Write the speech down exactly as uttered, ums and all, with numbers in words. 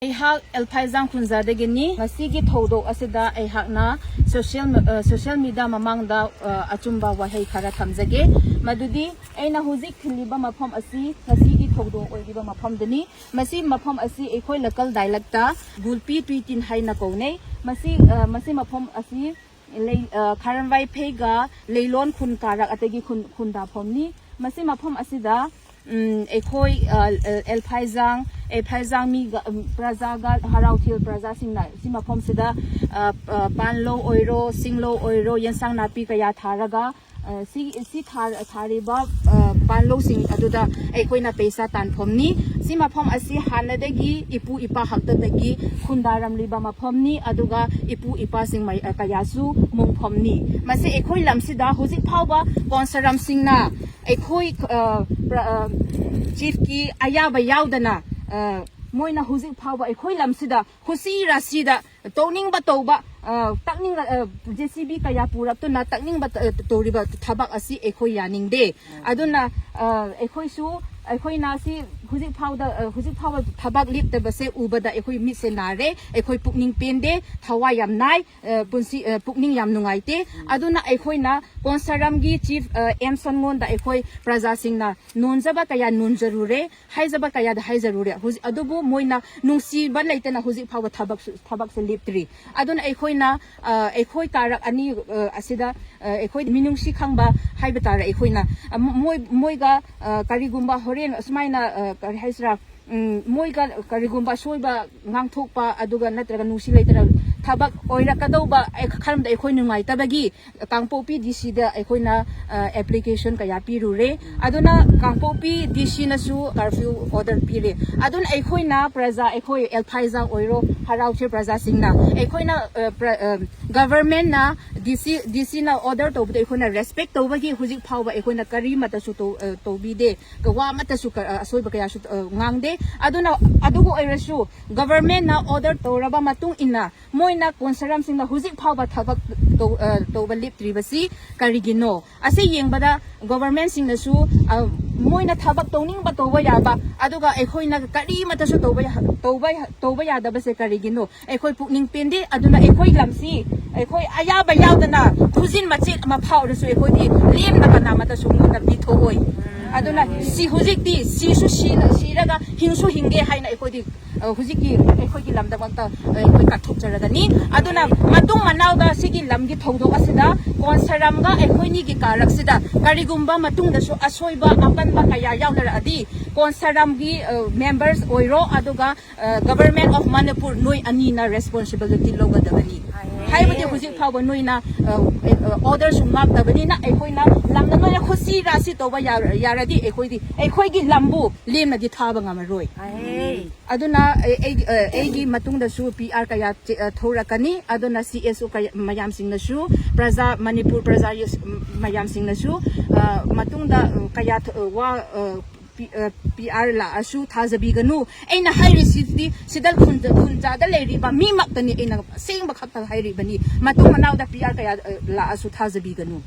ꯑꯩꯍꯥꯛ ꯑꯦꯜꯐꯥꯏꯖꯥꯡ ꯈꯨꯟꯖꯥꯗꯒꯤꯅꯤ꯫ ꯉꯁꯤꯒꯤ ꯊꯧꯗꯣꯛ ꯑꯁꯤꯗ ꯑꯩꯍꯥꯛꯅ ꯁꯣꯁꯤꯌꯦꯜ ꯃ-, ꯑ, ꯁꯣꯁꯤꯌꯦꯜ ꯃꯤꯗꯤꯌꯥ ꯃꯃꯥꯡꯗ, ꯑ, ꯑꯆꯨꯝꯕ ꯋꯥꯍꯩ ꯈꯔ ꯊꯝꯖꯒꯦ꯫ ꯃꯗꯨꯗꯤ ꯑꯩꯅ ꯍꯧꯖꯤꯛ ꯊꯤꯜꯂꯤꯕ ꯃꯐꯝ ꯑꯁꯤ ꯉꯁꯤꯒꯤ ꯊꯧꯗꯣꯛ ꯑꯣꯏꯔꯤꯕ ꯃꯐꯝꯗꯅꯤ꯫ ꯃꯁꯤ ꯃꯐꯝ ꯑꯁꯤ ꯑꯩꯈꯣꯏ ꯂꯣꯀꯦꯜ ꯗꯥꯏꯂꯦꯛꯇ ꯒꯨꯜꯄꯤ ꯇꯨꯏꯇꯤꯟ ꯍꯥꯏꯅ ꯀꯧꯅꯩ꯫ ꯃꯁꯤ, ꯑ, ꯃꯁꯤ ꯃꯐꯝ ꯑꯁꯤ ꯂꯩ, ꯑ, ꯈꯥꯔꯝꯕꯥꯏ ꯐꯩꯒ ꯂꯩꯂꯣꯟ ꯈꯨꯟ ꯀꯥꯔꯛ ꯑꯇꯩꯒꯤ ꯈꯨꯟ, ꯈꯨꯟꯗꯥꯐꯝꯅꯤ꯫ ꯃꯁꯤ ꯃꯐꯝ ꯑꯁꯤꯗ, ꯎꯝ, ꯑꯩꯈꯣꯏ, ꯑ, ꯑ, ꯑꯦꯜꯐꯥꯏꯖꯥꯡ, ꯑꯦꯜꯐꯥꯏꯖꯥꯡ ꯃꯤꯒ, ꯎꯝ, ꯄ꯭ꯔꯖꯥꯒ, ꯍꯔꯥꯎꯊꯤꯜ ꯄ꯭ꯔꯖꯥꯁꯤꯡꯅ ꯁꯤ ꯃꯐꯝꯁꯤꯗ, ꯑ, ꯑ, ꯄꯥꯟꯂꯧ ꯑꯣꯏꯔꯣ, ꯁꯤꯡꯂꯧ ꯑꯣꯏꯔꯣ, ꯌꯦꯟꯁꯥꯡ ꯅꯥꯄꯤ ꯀꯌꯥ ꯊꯥꯔꯒ, ꯑ, ꯁꯤ, ꯁꯤ ꯊꯥ-, ꯊꯥꯔꯤꯕ, ꯑ, ꯄꯥꯟꯂꯧꯁꯤꯡ ꯑꯗꯨꯗ ꯑꯩꯈꯣꯏꯅ ꯄꯩꯁꯥ ꯇꯥꯟꯐꯝꯅꯤ꯫ ꯁꯤ ꯃꯐꯝ ꯑꯁꯤ ꯍꯥꯟꯅꯗꯒꯤ ꯏꯄꯨ ꯏꯄꯥ ꯍꯥꯛꯇꯛꯇꯒꯤ ꯈꯨꯟꯗꯥꯔꯝꯂꯤꯕ ꯃꯐꯝꯅꯤ, ꯑꯗꯨꯒ ꯏꯄꯨ ꯏꯄꯥꯁꯤꯡ ꯃꯩ-, ꯑ, ꯀꯌꯥꯁꯨ ꯃꯨꯡꯐꯝꯅꯤ꯫ ꯃꯁꯤ ꯑꯩꯈꯣꯏ ꯂꯝꯁꯤꯗ ꯍꯧꯖꯤꯛ ꯐꯥꯎꯕ ꯀꯣꯟꯁꯔꯝꯁꯤꯡꯅ ꯑꯩꯈꯣꯏ, ꯑ, ꯄ꯭ꯔ-, ꯑ, ꯆꯤꯐꯀꯤ ꯑꯌꯥꯕ ꯌꯥꯎꯗꯅ, ꯑ, ꯃꯣꯏꯅ ꯍꯧꯖꯤꯛ ꯐꯥꯎꯕ ꯑꯩꯈꯣꯏ ꯂꯝꯁꯤꯗ ꯍꯨꯁꯤ ꯔꯥꯁꯤꯗ ꯇꯧꯅꯤꯡꯕ ꯇꯧꯕ, ꯑ, ꯇꯛꯅꯤꯡ-, ꯑ, ꯖꯦ ꯁꯤ ꯕꯤ ꯀꯌꯥ ꯄꯨꯔꯛꯇꯨꯅ ꯇꯛꯅꯤꯡꯕ ꯇ-, ꯇꯧꯔꯤꯕ ꯊꯕꯛ ꯑꯁꯤ ꯑꯩꯈꯣꯏ ꯌꯥꯅꯤꯡꯗꯦ꯫ ꯑꯗꯨꯅ, ꯑ, ꯑꯩꯈꯣꯏꯁꯨ, ꯑꯩꯈꯣꯏꯅ ꯁꯤ ꯍꯧꯖꯤꯛ ꯐꯥꯎꯗ, ꯑ, ꯍꯧꯖꯤꯛ ꯐꯥꯎꯕ ꯊꯕꯛ ꯂꯦꯞꯇꯕꯁꯦ ꯎꯕꯗ ꯑꯩꯈꯣꯏ ꯃꯤꯠꯁꯦ ꯅꯥꯔꯦ, ꯑꯩꯈꯣꯏ ꯄꯨꯛꯅꯤꯡ ꯄꯦꯟꯗꯦ, ꯊꯋꯥꯏ ꯌꯥꯝ ꯅꯥꯏ, ꯑ, ꯄꯨꯟꯁꯤ, ꯑ, ꯄꯨꯛꯅꯤꯡ ꯌꯥꯝ ꯅꯨꯡꯉꯥꯏꯇꯦ꯫ ꯑꯗꯨꯅ ꯑꯩꯈꯣꯏꯅ ꯀꯣꯟꯁꯔꯝꯒꯤ ꯆꯤꯐ, ꯑ, ꯑꯦꯝꯁꯟꯉꯣꯟꯗ ꯑꯩꯈꯣꯏ ꯄ꯭ꯔꯖꯥꯁꯤꯡꯅ ꯅꯣꯟꯖꯕ ꯀꯌꯥ ꯅꯣꯟꯖꯔꯨꯔꯦ, ꯍꯥꯏꯖꯕ ꯀꯌꯥꯗ ꯍꯥꯏꯖꯔꯨꯔꯦ꯫ ꯍꯧꯖꯤꯛ ꯑꯗꯨꯕꯨ ꯃꯣꯏꯅ ꯅꯨꯡꯁꯤꯕ ꯂꯩꯇꯅ ꯍꯧꯖꯤꯛ ꯐꯥꯎꯕ ꯊꯕꯛꯁꯨ, ꯊꯕꯛꯁꯦ ꯂꯦꯞꯇ꯭ꯔꯤ꯫ ꯑꯗꯨꯅ ꯑꯩꯈꯣꯏꯅ, ꯑ, ꯑꯩꯈꯣꯏ ꯀꯥꯔꯛ ꯑꯅꯤ, ꯑ, ꯑꯁꯤꯗ, ꯑ, ꯑꯩꯈꯣꯏ ꯃꯤꯅꯨꯡꯁꯤ ꯈꯪꯕ ꯍꯥꯏꯕ ꯇꯥꯔꯦ, ꯑꯩꯈꯣꯏꯅ, ꯑ, ꯃꯣꯏ, ꯃꯣꯏꯒ, ꯑ, ꯀꯔꯤꯒꯨꯝꯕ ꯍꯣꯔꯦꯟ ꯑꯁꯨꯃꯥꯏꯅ, ꯑ, ꯀꯔꯤ ꯍꯥꯏꯁꯤꯔꯥ, ꯎꯝ, ꯃꯣꯏꯒ ꯀꯔꯤꯒꯨꯝꯕ ꯑꯁꯣꯏꯕ ꯉꯥꯡꯊꯣꯛꯄ ꯑꯗꯨꯒ ꯅꯠꯇ꯭ꯔꯒ ꯅꯨꯡꯁꯤ ꯂꯩꯇꯅ ꯊꯕꯛ ꯑꯣꯏꯔꯛꯀꯗꯧꯕ ꯑꯩ ꯈꯟꯕꯗ ꯑꯩꯈꯣꯏ ꯅꯨꯡꯉꯥꯏꯇꯕꯒꯤ ꯀꯥꯡꯄꯣꯛꯄꯤ ꯗꯤ ꯁꯤꯗ ꯑꯩꯈꯣꯏꯅ, ꯑ, ꯑꯦꯄ꯭ꯂꯤꯀꯦꯁꯟ ꯀꯌꯥ ꯄꯤꯔꯨꯔꯦ꯫ ꯑꯗꯨꯅ ꯀꯥꯡꯄꯣꯛꯄꯤ ꯗꯤ ꯁꯤꯅꯁꯨ ꯀꯔꯐ꯭ꯌꯨ ꯑꯣꯔꯗꯔ ꯄꯤꯔꯦ꯫ ꯑꯗꯨꯅ ꯑꯩꯈꯣꯏꯅ ꯄ꯭ꯔꯖꯥ, ꯑꯩꯈꯣꯏ ꯑꯦꯜꯐꯥꯏꯖꯥ ꯑꯣꯏꯔꯣ, ꯍꯔꯥꯎꯊꯤꯜ ꯄ꯭ꯔꯖꯥꯁꯤꯡꯅ ꯑꯩꯈꯣꯏꯅ, ꯑ, ꯄ꯭ꯔ-, ꯑ, ꯒꯚꯔꯟꯃꯦꯟꯠꯅ ꯗꯤ ꯁꯤ, ꯗꯤ ꯁꯤꯅ ꯑꯣꯔꯗꯔ ꯇꯧꯕꯗ ꯑꯩꯈꯣꯏꯅ ꯔꯦꯁꯄꯦꯛ ꯇꯧꯕꯒꯤ ꯍꯧꯖꯤꯛ ꯐꯥꯎꯕ ꯑꯩꯈꯣꯏꯅ ꯀꯔꯤꯃꯠꯇꯁꯨ ꯇꯧ-, ꯑ, ꯇꯧꯕꯤꯗꯦ꯫ ꯋꯥ ꯑꯃꯠꯇꯁꯨ ꯀ-, ꯑ, ꯑꯁꯣꯏꯕ ꯀꯌꯥꯁꯨ, ꯑ, ꯉꯥꯡꯗꯦ꯫ ꯑꯗꯨꯅ, ꯑꯗꯨꯕꯨ ꯑꯣꯏꯔꯁꯨ ꯒꯚꯔꯟꯃꯦꯟꯠꯅ ꯑꯣꯔꯗꯔ ꯇꯧꯔꯕ ꯃꯇꯨꯡ ꯏꯟꯅ ꯃꯣꯏꯅ ꯀꯣꯟꯁꯔꯝꯁꯤꯡꯅ ꯍꯧꯖꯤꯛ ꯐꯥꯎꯕ ꯊꯕꯛ ꯇꯧ-, ꯑ, ꯇꯧꯕ ꯂꯦꯞꯇ꯭ꯔꯤꯕꯁꯤ ꯀꯔꯤꯒꯤꯅꯣ? ꯑꯁꯤ ꯌꯦꯡꯕꯗ ꯒꯣꯚꯔꯟꯃꯦꯟꯠꯁꯤꯡꯅꯁꯨ, ꯑ, ꯃꯣꯏꯅ ꯊꯕꯛ ꯇꯧꯅꯤꯡꯕ ꯇꯧꯕ ꯌꯥꯕ, ꯑꯗꯨꯒ ꯑꯩꯈꯣꯏꯅ ꯀꯔꯤꯃꯠꯇꯁꯨ ꯇꯧꯕ ꯌꯥ-, ꯇꯧꯕ ꯌꯥ-, ꯇꯧꯕ ꯌꯥꯗꯕꯁꯦ ꯀꯔꯤꯒꯤꯅꯣ? ꯑꯩꯈꯣꯏ ꯄꯨꯛꯅꯤꯡ ꯄꯦꯟꯗꯦ꯫ ꯑꯗꯨꯅ ꯑꯩꯈꯣꯏ ꯂꯝꯁꯤ ꯑꯩꯈꯣꯏ ꯑꯌꯥꯕ ꯌꯥꯎꯗꯅ ꯈꯨꯖꯤꯟ ꯃꯆꯦꯠ ꯑꯃ ꯐꯥꯎꯔꯁꯨ ꯑꯩꯈꯣꯏꯗꯤ ꯂꯦꯝꯅ ꯀꯅꯥꯃꯠꯇꯁꯨ ꯃꯣꯏꯅ ꯄꯤꯊꯣꯛꯑꯣꯏ꯫ ꯑꯗꯨꯅ ꯁꯤ ꯍꯧꯖꯤꯛꯇꯤ ꯁꯤꯁꯨ ꯁꯤꯅ-, ꯁꯤꯔꯒ ꯍꯤꯡꯁꯨ ꯍꯤꯡꯒꯦ ꯍꯥꯏꯅ ꯑꯩꯈꯣꯏꯗꯤ, ꯑ, ꯍꯧꯖꯤꯛꯀꯤ ꯑꯩꯈꯣꯏꯒꯤ ꯂꯝꯗꯃꯛꯇ, ꯑ, ꯑꯩꯈꯣꯏ ꯀꯠꯊꯣꯛꯆꯔꯒꯅꯤ꯫ ꯑꯗꯨꯅ ꯃꯇꯨꯡ ꯃꯅꯥꯎꯗ ꯁꯤꯒꯤ ꯂꯝꯒꯤ ꯊꯧꯗꯣꯛ ꯑꯁꯤꯗ ꯀꯣꯟꯁꯔꯝꯒ ꯑꯩꯈꯣꯏꯅꯤꯒꯤ ꯀꯥꯔꯛꯁꯤꯗ ꯀꯔꯤꯒꯨꯝꯕ ꯃꯇꯨꯡꯗꯁꯨ ꯑꯁꯣꯏꯕ ꯑꯄꯟꯕ ꯀꯌꯥ ꯌꯥꯎꯅꯔꯛꯑꯗꯤ ꯀꯣꯟꯁꯔꯝꯒꯤ, ꯑ, members ꯑꯣꯏꯔꯣ, ꯑꯗꯨꯒ, ꯑ, Government of Manipur, ꯅꯣꯏ ꯑꯅꯤꯅ responsibility ꯂꯧꯒꯗꯕꯅꯤ꯫ ꯍꯥꯏꯕꯗꯤ ꯍꯧꯖꯤꯛ ꯐꯥꯎꯕ ꯅꯣꯏꯅ, ꯑ, ꯑ, orderꯁꯨ ꯉꯥꯛꯇꯕꯅꯤꯅ ꯑꯩꯈꯣꯏꯅ ꯂꯝꯗ ꯅꯣꯏꯅ ꯈꯨꯠꯁꯤ ꯔꯥꯁꯤ ꯇꯧꯕ ꯌꯥꯔ-, ꯌꯥꯔꯗꯤ ꯑꯩꯈꯣꯏꯗꯤ ꯑꯩꯈꯣꯏꯒꯤ ꯂꯝꯕꯨ ꯂꯦꯝꯅꯗꯤ ꯊꯥꯕ ꯉꯝꯃꯔꯣꯏ꯫ ꯑꯗꯨꯅ ꯑꯩ, ꯑꯩ, ꯑ, ꯑꯩꯒꯤ ꯃꯇꯨꯡꯗꯁꯨ P R ꯀꯌꯥ ꯆꯦ-, ꯑ, ꯊꯣꯛꯂꯛꯀꯅꯤ꯫ ꯑꯗꯨꯅ C S O ꯀꯌꯥ, ꯃꯌꯥꯝꯁꯤꯡꯅꯁꯨ, ꯄ꯭ꯔꯖꯥ, ꯃꯅꯤꯄꯨꯔ ꯄ꯭ꯔꯖꯥ ꯌꯨꯁ-, ꯃꯌꯥꯝꯁꯤꯡꯅꯁꯨ, ꯑ, ꯃꯇꯨꯡꯗ, ꯑ, ꯀꯌꯥ ꯊ-, ꯑ, ꯋꯥ, ꯑ, ꯄꯤ-, ꯑ, P R ꯂꯥꯛꯑꯁꯨ ꯊꯥꯖꯕꯤꯒꯅꯨ꯫ ꯑꯩꯅ ꯍꯥꯏꯔꯤꯁꯤꯗꯤ ꯁꯤꯗ ꯈꯨꯟꯖ-, ꯈꯨꯟꯖꯥꯗ ꯂꯩꯔꯤꯕ ꯃꯤꯃꯛꯇꯅꯤ ꯑꯩꯅ ꯑꯁꯦꯡꯕ ꯈꯛꯇ ꯍꯥꯏꯔꯤꯕꯅꯤ꯫ ꯃꯇꯨꯡ ꯃꯅꯥꯎꯗ P R ꯀꯌꯥ, ꯑ, ꯂꯥꯛꯑꯁꯨ ꯊꯥꯖꯕꯤꯒꯅꯨ꯫